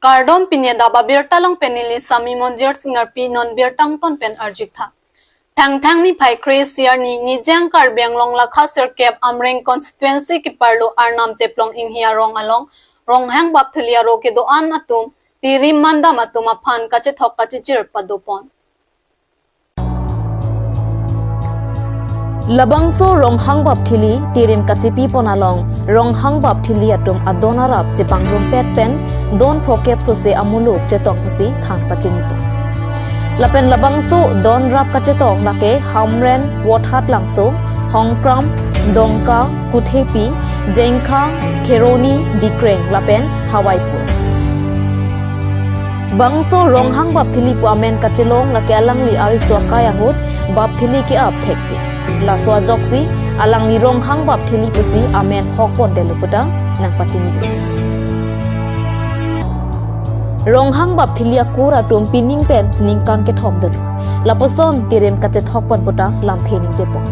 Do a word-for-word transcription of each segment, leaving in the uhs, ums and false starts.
Kardom, pini adap abirta along pen neli Sami Monjir Singarpi, non birta angton pen arjuktha. Thangthang niphai kre-isi arni, Nijang Karbi Anglong lakha sirkep Amreng constituency keparlo Arnam Teplong Inghi arong along Ronghang Bapthili aro kedo-an atum tirim mandam atum aphan kachethok kachijir padopon. Labangso Ronghang Bapthili tirim kachipipon along Ronghang Bapthili atum adon arap chepangrumpet pen don phokep sose amuluk chetong pusi than pachinipo. Lapen labangso don rap kachetong lake Hamren, Vothatlangso, Hongkram, Dongka, Kuthepi, Jengkha, Kheroni, Dikreng lapen Hawaipur. Bangso Ronghang Bapthili pu amen kachelong lake alangli ariso akai ahut Bapthili ke-ap thekpi. Laso ajoksi alangli Ronghang Bapthili pusi amen hokpon detlo pu ta nangpachini do. Ronghang Bapthili akur atum pining pen ningkan kethom dolo. Lapuson tirim kachethokpon pu ta lamthe ningjepon.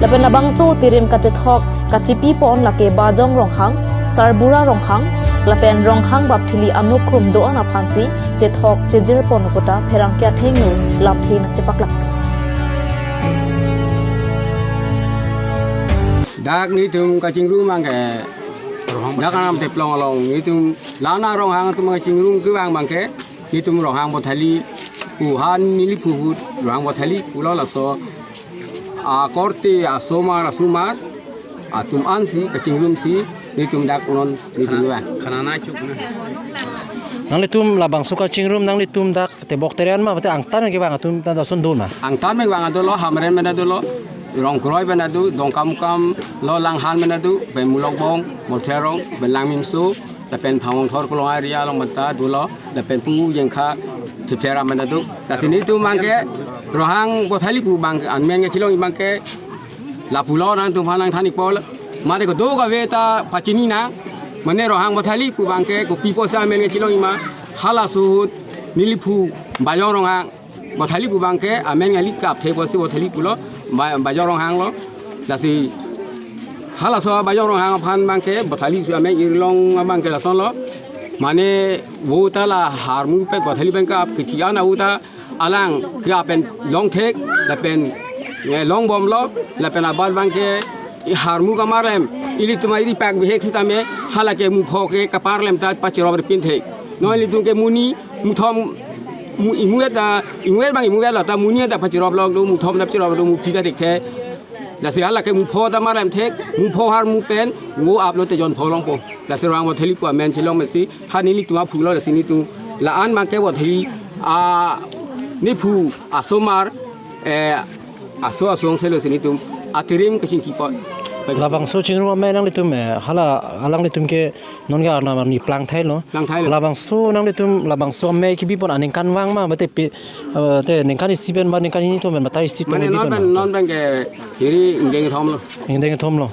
Lapen labangso tirim kachethok kachipipon lake Bajong Ronghang, Sarbura Ronghang, lapen Ronghang Bapthili anokhum do-an aphansi chethok chijirpon pu ta pherangke athengno lamthe nangchepaklak. Dak nelitum kachingrum abangke, dak Arnam Teplong along nelitum la-an aronghang atum kachingrum kevang abangke, nelitum Ronghang Bapthili pu, ha neliphu ahut Ronghang Bapthili pulo, laso akorte asomar asomar atum ansi kachingrumsi nelitum dak non nelitum kevang. Khanana chuk na. Nanglitum labangso kachingrum nanglitum dak tebok terian ma, mate angtan kevang atum ta lason do ma? Angtan kevang ado lo, Hamren pen ado lo, Rongkroi pen ado, Dongkamukam lo, Langhan pen ado, pen Mulokbong, Motherong, pen Langmimso, lapen Phangongthor Kolong area along mata dolo, lapen pu Jengkha Thipera pen ado. Lasi nelitum abangke Ronghang Bapthili pu abang amen kachelong abangke lapulo, nangtumphan nangthan-ikpo. Mate kedo kave ta pachini nang. Mane Ronghang Bapthili pu abangke kopi pusi amen kachelong ma? Halaso ahut neliphu Bajong Ronghang Bapthili pu abangke amen ngali kap the pusi Bapthili pulo, Ba-, Bajong Ronghang lo. Lasi halaso Bajong Ronghang aphan abangke Bapthili si amen irlong abangke lasonlo. Mane vo ta la harmu pen Bapthili pen kap, kethi-an avo ta alang ke-ap pen longthek, lapen, eh, longbomlo, lapen abat abangke harmu kamarlem, ilitum ari pak bihek sitame, halake mupho ke kaparlem ta pachirop ripin thek. Non ilitum ke muni, muthom, mu, imu-et ta, imu-et abang imu-et lo ta, muni ta pachirop lok do, muthom ta pachirop do, muphi ta thekthe. Lasi halake mupho ta marlem thek, mupho harmu pen vo aplo te jon pho longpo. Lasi Ronghang Bapthili pu amen chelong mesi, ha nelitum aphulo, lasi nelitum la-an abangke Bapthili a, neliphu asomar, eh, aso aso angse lo si nelitum atirim kachingkipo. Labangso chingrum amei nanglitum, eh, hala alanglitum ke non ke Arnam arni plangthailo. Plangthailo. Labangso nanglitum, labangso amei kebipon aningkanvang ma, mate pi, eh, te ningkan isi pen ba ningkan hini thom pen, mate isi pen? Mane non bipon pen, ma? Non pen ke hiri ingdeng thomlo. Ingdeng thomlo.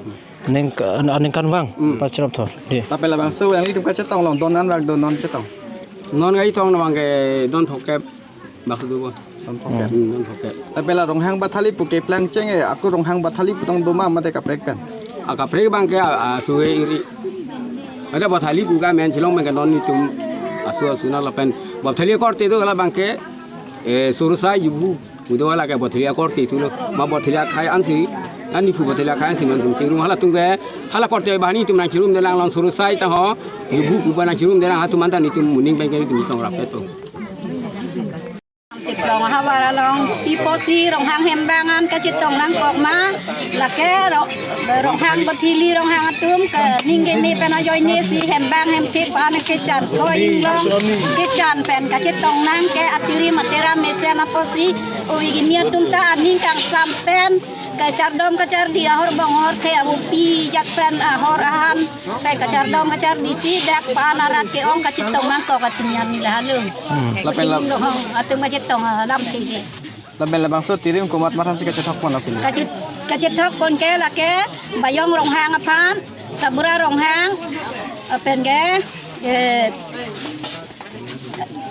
Ningk-, aningkanvang, hmm, pachirap thor. Di. Lapen labangso nanglitum kachetong along don anvak do, non chetong? Non kachetong abangke don phokep bak do bo. Don phokep. Hmm, don phokep. Lapen la Ronghang Bapthili pu keplang cheng e, ako Ronghang Bapthili pu tong do ma, mate kaprek pen? A kaprek abangke a, a, sue iri. Ada Bapthili pu ke amen chelong abangke non nelitum aso aso na, lapen Bapthili akorte do la abangke, eh, Sorosai, Yubhu pu do, halake Bapthili akorte thulo. Ma Bapthili akhei ansi, an neliphu Bapthili akhei ansi nangtum chingrum, halatum ke, hala korte banghini atum nangchingrum detlang, lon Sorosai ta ho, Yubhu pu ba nangchingrum detlang, hatum anta nelitum moning pen ke nelitum chetong rapet po. Teplong ahavar along pi pusi Ronghang hembang an kachetong nangkok ma, lake Ro-, Ronghang Bapthili Ronghang atum ke ning keme pen ajoine si hembang hemthek pen kechan ko inglong kechan pen kachetong nang ke atirim ateram mesen apotsi ove kimi atum ta aning kangsam pen kachardom kachardi, ahor bonghor the abupi jat pen ahor ahan pen kachardom kachardi si dak pan arat ke-ong kachetong nangkok atum arni la halo. Hmm. Lapen lap- Ronghang atum kachetong alam sisi. Lapen labangso tirim komat matha si kachethokpon lo pini? Kachet-, kachethokpon ke lake Bajong Ronghang aphan, Sarbura Ronghang, lapen ke, eh,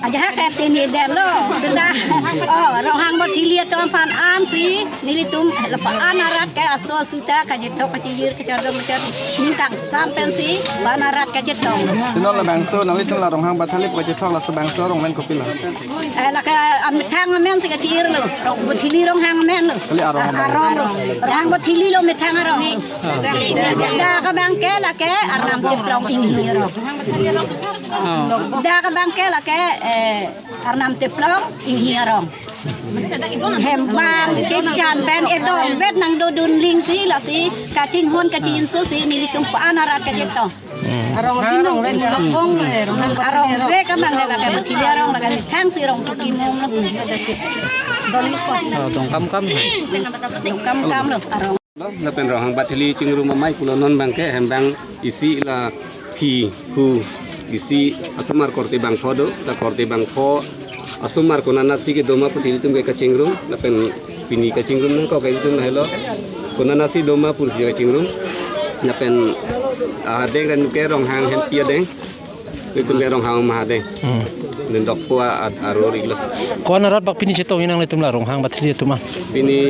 Ajahak ke tini detlo, sudah. Oh, Ronghang Bathili atum aphan ansi nelitum lapu-an arat ke aso suta kachethok kachilir kachadom kachat ningkan sampensi ban arat kachethok. Tino labangso, nanglitum la Ronghang Bathili kachethok laso bangso arong amen kopilo? Eh, lake amethang amen si kachir lo. Rong Bathili Ronghang amen lo. Kali arong amen. Arong lo. Ronghang Bathili lo methang arong. Dak abang ke lake Arnam Teplong Inghi arong. Oh. Dak abang ke lake, eh, Arnam Teplong Inghi arong. Hem bang kejan pen edon bet nangdodun ling si lasi kachinghon kachinso si nelitum lapu-an arat kachethok. Hmm. Arong binong, arong binong, arong binong. Arong re kamang le lake Bathili arong lake sang si rong tuki mong lo. Doli ko. Oh, Dongkamkam. Dongkamkam lo arong. Lapen Ronghang Bathili chingrum amei pulo non abang ke hem bang isi la phi hu isi asomar korte bangpho do, ta korte bangpho asomar konatsi kedo ma pusi ilitum ke kachingrum, lapen pini kachingrum nangkok ke ilitum lahelo. Konatsi do ma pusi kachingrum. Lapen, ah, adeng ran ke Ronghang Hempi adeng. Ilitum ke Ronghang Maha adeng. Hmm. Nindok po a-, a-, aro ri lo. Ko-an arat bak pini chetong inang ilitum la Ronghang Bathili atum an? Pini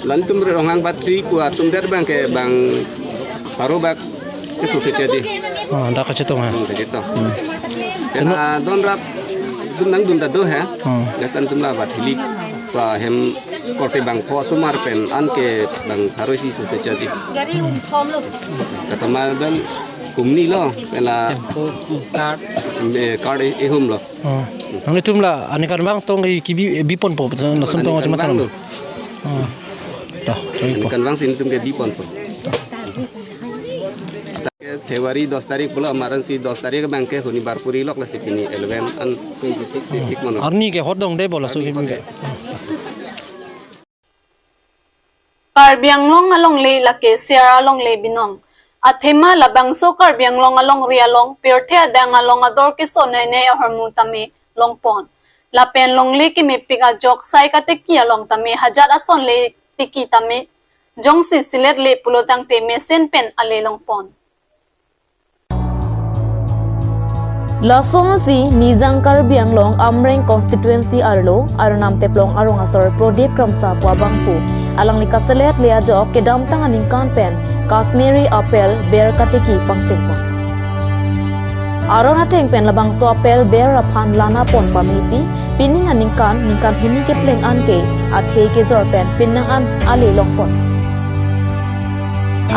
la nelitum Ronghang Bathili pu atum det abang ke bang pharo bak keso se chadi. Oh, dak kachetong ha. Hmm, kachetong. Hmm. Kena don rap dun nangdun ta do ha. Hmm. Gas tan tum la Bathili pa hem korte bangpho asomar pen an ke bang pharo isi so se chadi. Gari um thom lo. Katama dan kumni lo, pela card. Eh, card e-, ehum lo. Oh. Nanglitum la aningkan vang tong ke kibi, eh, biponpo, na sum tong aningkan vang lo. Oh. Dah, aningkan vang si nelitum ke biponpo. February dos tarik pulo, amaran si dos tarik abang ke huni bar puri lok lasi pini eleven an si thik mano. Arni ke hot dong de bola so arni kimi hot ke. De. Karbi Anglong alongle lake Siar alongle binong. Athema labangso Karbi Anglong alongri along pirthe adang along ador keso nei nei ahormu tame longpon. Lapen longle kemepik ajok sai katiki along tame hajat ason le tiki tame jongsi selet le pulo tangte mesen pen ale longpon. Laso ansi Nijang Karbi Anglong Amreng constituency arlo Arnam Teplong arong asor Prodip Kramsa pu abangphu alangli kaselet le ajok kedamtang aningkan pen customary apple ber katiki pangchengpon. Aron ateng pen labangso apple ber aphan lana pon pamesi pining aningkan ningkan hini kepleng anke athe kejor pen penang an ale longpon.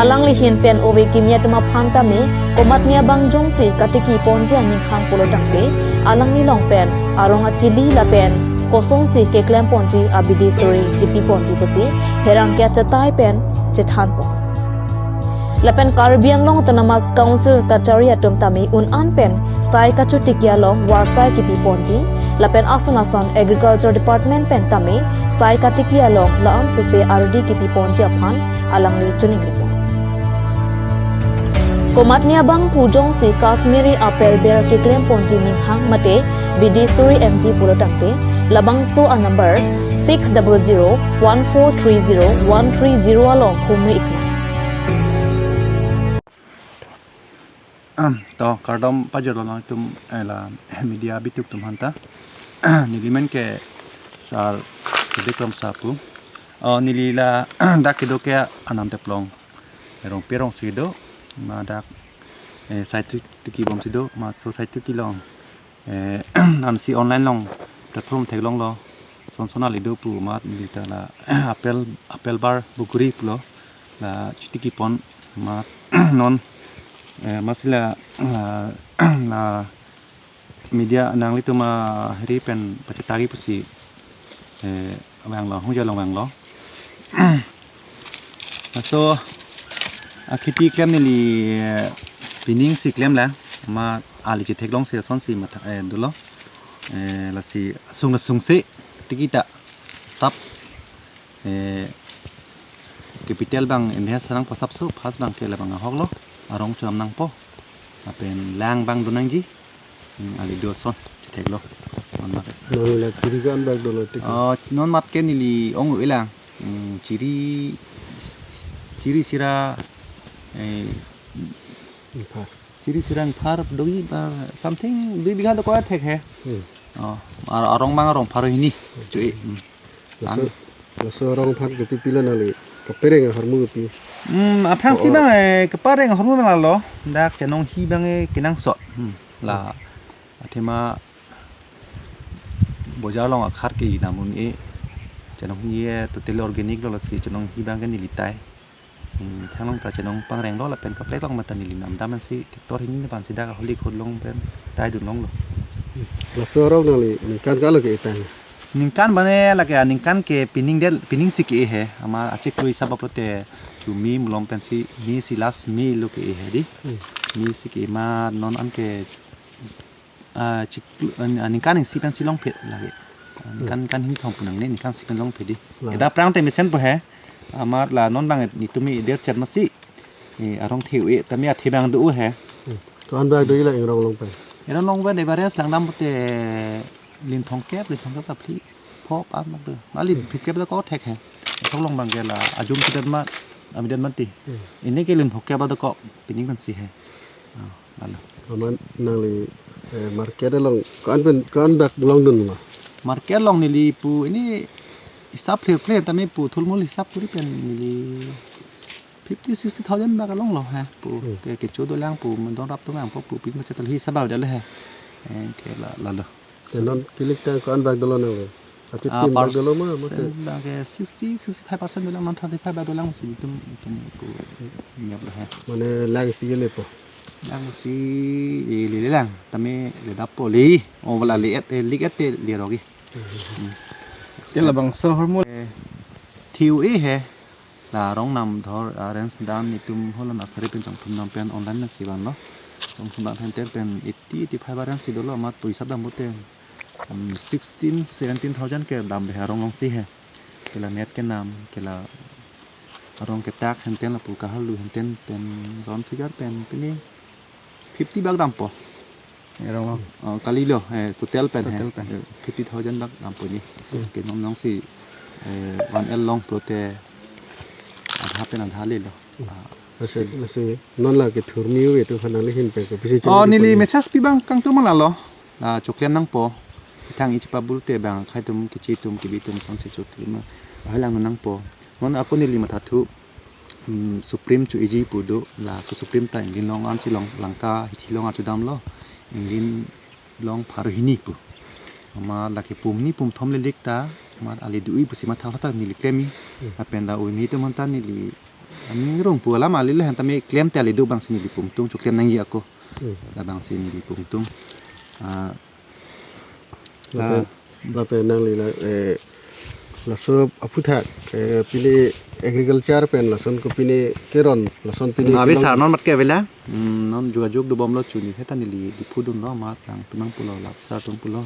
Alangli ahin pen ove kimi atum aphan tame komatne abang jongsi katiki ponji aning hang pulo tangte alangli along pen arong achili lapen kosonsi keklem ponji abidi suri jipi ponji pusi pherangke achetai pen chethan pon. Lapen Karbi Anglong Autonomous Council kachari atum tame un an pen sai kachotiki along warsai kipi ponji lapen ason ason Agriculture Department pen tame sai katiki along la-an sose ardi kipi ponji aphan alangli choningri pon. Komatne abangphu jongsi customary apple ber keklem ponji ning hang mate bidi suri emji pulo tangte labangso a number six double zero one four three zero one three zero along humri iknon. To kardom pajirlo nangtum, eh, la media bituk atum aphanta. Neli amen ke Sar Bikram Sapu. Oh, neli la dak kedo ke Arnam Teplong. Rongpi arong si do, ma dak, eh, sai tu, tiki bom si do, ma so sai tiki along. Eh, ansi online along platform theklonglo. Son son ali do pu amat neli ta la apple, apple bar bukuri pulo. La chotiki pon amat non, eh, amatsi la, la, la media nanglitum ahiri pen pachetari pusi, eh, vanglo, hungja along vanglo. Laso akhiti klem neli, eh, pining si klemlang, ma ali chetheklong si asonsi matha, eh, dolo. Eh, lasi sung na sungse tiki ta sap, eh, capital abang invest nangpo sapso, pas abang ke labang ahoklo, arong chonam nangpo. Lapen lang abang do nangji. Hmm, ali do ason chetheklo. Non mat. Non la chiri kan bag dolo tik. Oh, non mat ke neli ong-e lang. Hmm, chiri, chiri sira, eh, Impar. Siri sirang phar dogi ba something dui bigha dokok thek he. Hmm. Oh, ar-, arong mang arong phar hini. Chui. Hmm. Laso, laso arong aphan kopi pilo nangli kapareng ahormu kopi? Hmm, aphrangsi Oh, bang, eh, kapareng ahormu bang lalo. Dak chenong hi bang, eh, kenangsot. Hmm. La athema bojar along akhar ke inam un-e. Chenong hi, eh, totally organic lo, lasi chenong hi bang ke neli tai. Hmm, thanglong ta chenong pangreng lo lapen kaprek long mata neli namdam ansi tractor hini ne pansi dak aholi khot long pen tai dun longlo. Laso arong nangli ningkan kalo ke-e tang? Ningkan bane lake aningkan ke pining del, pining si ke-e he. Ama achiklo isap apot te chumi mulom pensi mi si last mi lo ke-e he di. Hmm. Mi si ke-e ma non an ke, ah, chiklo, ah, ningkan isi pensi longphet lake. Ah, ningkan, Hmm. ningkan hini thom punang ne, ningkan isi pen longphet di. La. Eda prang te mesen po he. Amat la non bang netum mi der chet masi. Eh, arong theu-e, tame athe bang do he. Hmm. Ko-an bak do ila ingrong long pen? Ingrong long pen average langdam pute linthong kep, linthong kep ta phli phok an bak do. Mali phli kep dokok thek he. Thok long bang ke la ajum kidat ma, amidat mati. Hmm. Ini ke linthong kep dokok, pining pensi he. Ah, lalo. Amat nangli, eh, market along, ko-an pen, ko-an bak longdun ma? Market along neli pu, ini isap phlir phlir, tame pu thulmul isap puri pen neli fifty, sixty thousand bak along lo he pu. Hmm. Ke, kecho dolang pu, mendong rap tu mang po pu, pin macet hi sabau dale he. Eh, ke la, lalo. Te non kilik tang ko-an bak dolo nangli? Ati Ah, tim bak dolo ma, ma ke? Percent bang ke sixty, sixty-five percent dolang, non thirty-five bak dolang si itum, itum pu nyap lo he. Mane lang si le po? Lang si, eh, le le lang. Tame le dap po le. Oh, wala le et, eh, lik et te le rogi. Hmm. Hmm. Ke labangso ahormu. Eh, theu-e he. La arong nam thor, ah, range dam netum hala nursery pen chongthum dam pen online na si vanlo. Chongthum dam pen ten pen eighty, eighty-five a range si dolo amat pu isap dam pute. Um, sixteen, seventeen thousand ke dam he arong along si he. Ke la net kenam, ke la arong ketak henten lapu kahalu henten pen round figure pen pini fifty bak dampo. Arong along. Oh, kali lo, eh, total pen he. Total pen. Eh, fifty thousand bak dampo ni. Hmm. Ke non along si, eh, one L long pulote adha pen adha le lo. Hmm. Ah. Lasi, lasi non la kethurmi ave tu aphan nangli hin pen kopi si Oh, choningri neli pon? Message pi bang kangtum lalo. Ah, choklem nangpo. Thang ichipabur te bang akhai atum kechi atum kebi atum son si choklem. Ahai lang nangpo. Non ako neli mathathu, mm, Supreme cho-eji pu do, laso Supreme ta Inglin along ansi long, Lanka hithi along achu damlo, Inglin along pharo hini pu. Ama lake pum ni pum thom le lik ta, ama ale do-i pusi matha hota neli klem-i. Hmm. Lapen la umi atum anta neli, aning rong pu alam ale le han tame klem te ale do bang si neli pum tung choklem nangji ako. Hmm. Labang si neli pum tung. Ah, Lapen, ah. Lapen nangli la, eh, laso aphuthak, eh, pini agriculture pen lason ko pini keron, lason pini Ah, abi kelong. Sar non mat ke avela. Hmm, non jogajog dobom lo chuni. Heta neli Diphu dunlo amat nangtum nangpulo, la sar atum pulo.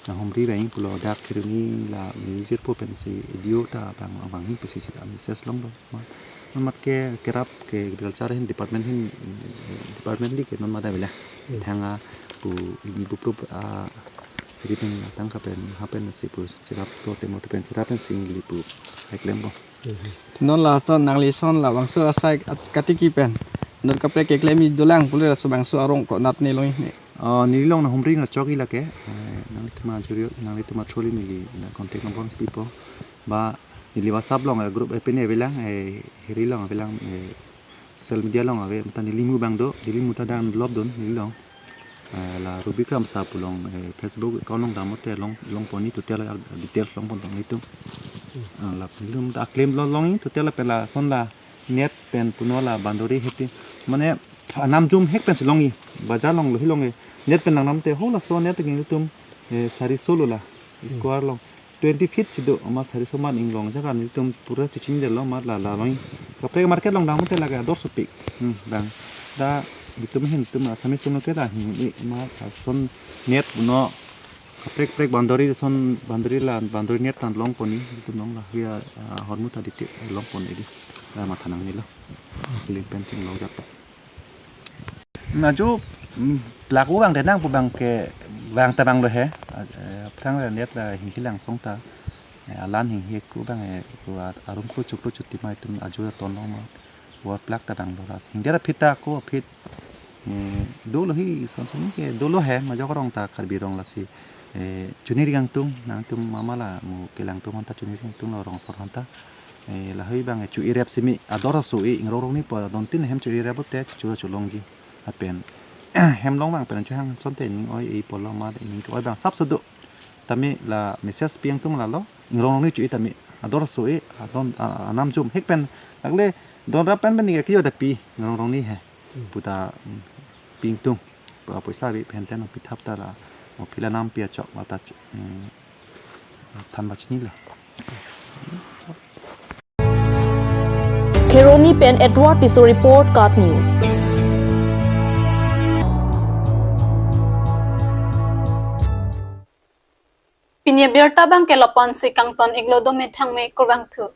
Nanghumri vang pulo, dak Kheroni la mijir po pensi video ta bang, bang hin pensi sita message longlo. Ma, non mat ke kerap ke agriculture hin department hin, eh, department li ke non mada avela. Hmm. Thang a pu ini buprup a ri pen tang ka pen ha pen si pu cherap to temo to pen cherap pen sing li pu hai klempo. Hmm. Non lason nangli son labangso asai at-, katiki pen non kaprek keklem-i dolang pule laso bangso arong konat ne longji ne? Oh, neli along Nanghumri nangchok-i lake. Eh, nanglitum ajuri, nanglitum acholi neli la contact number pipo. Ba neli WhatsApp along, eh, group, eh, pine avelang, eh, hiri along avelang, eh, social media along ave, mata neli mu bang do, neli mu ta download dun, neli along. Eh, la Ruby Kramsa pu along, eh, Facebook account along dam te long, longpon ni total, eh, details longpon tong itu. Ah, la neli mu ta claim lo long ni total la pen lason la net pen puno la boundary heti. Mane anam jum hek pensi longji, bajar along lo hi longji. Net pen nangnam te ho laso net ke nelitum, eh, sari solo la, Hmm. Square along. Twenty feet si do, ama sari so man inglong jaga nelitum pura chichin de lo mat la la longji. Kaprek market along dam te lake ador sopik. Hmm, dang. Da itum hin tum Assamese tum ke da hin i ma son net puno kaprek prek boundary son boundary la boundary net tan longpon ni itum long la via, ah, hormu ta dite longpon ni di. La matha nangne lo. Kiling pen ching lo jat ta. Naju, mm, pelaku bang denang pu bang ke bang ta bang lo he. Eh, aphrang la net la hinghi lang song ta. Eh, alan hinghi ku bang, eh, ku a-, arum ku chuklu chuti mai tum aju ta ton long ma. Wa plak ta bang lo rat. Hingde ra phit ta ku phit. Eh, dolo hi, son son ke dolo he, majok rong ta Karbi rong lasi. Eh, chuniri kangtung, nangtum mama la mo kelang tung honta chuniri kangtung lo rong sor honta. Eh, lahei bang, eh, chu irep simi, ador so e, ingrong rong ni po, don tin hem chu irep te, chu chu longji. Apen, hem long bang pen chu hang son te ning oi, e polo ma, ning oi bang sap sudu. Tami la message piang tung la lo, ingrong rong ni chu e tami, ador so e, adon, a-, anam jum, hek pen, lagle, don rap pen pen ni ke kio da pi, ingrong rong ni he. Hmm. Puta, mm, ping tung. Ba poisa ri pen ten pi thap ta la. O pila nam pi achok la ta ch-, mm, than ba chini la. Kheroni pen Edward Tisso report, KAT News. Pini abirta bang ke lapu-an si kangton iklo, dome thangme, kurvangthu.